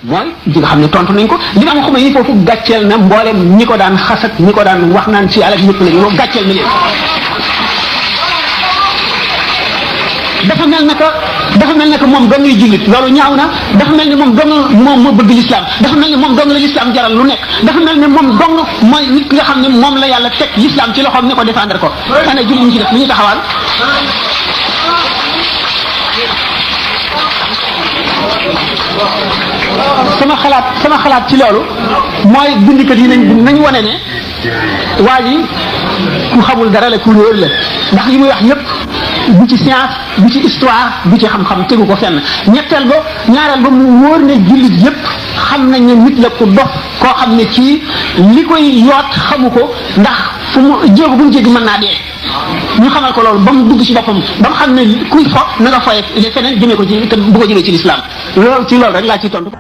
mooy di nga xam ne tontu nañ ko li nga xam ne foofu gàcceel na mboolem ñi ko daan xas ak ñi ko daan wax naan ci alal ñëpp lañu moom gàcceel na leen. dafa mel ne que moom dong lay jullit loolu ñaaw na dafa mel ne moom dong moom moo bëgg l'islam dafa mel ne moom dong la l'islam jaral lu nekk dafa mel ne moom dong mooy nit ki nga xam ne moom la yàlla teg l'islam ci loxoom ne ko défendre ko ana jullit ñi ci def lu ñu taxawal. sama xalaat ci loolu mooy bindikat yi nañ wane ne waa ji ku xamul dara la ku réer la ndax yi muy wax yépp bu ci science bu ci histoire bu ci xam-xam tegu ko fenn ñaareel ba mu wóor ne jullit yépp xam nañ ne nit la ku dof koo xam ne ci li koy yoot xamu ko ndax fu mu jéego bu mu jéggi mën naa dee ñu xamal ko loolu ba mu dugg ci boppam ba mu xam ne kuy fo na nga foye feneen jëmee ko ci te bu ko jëmee ci l'islam loolu rek laa ciy tontu.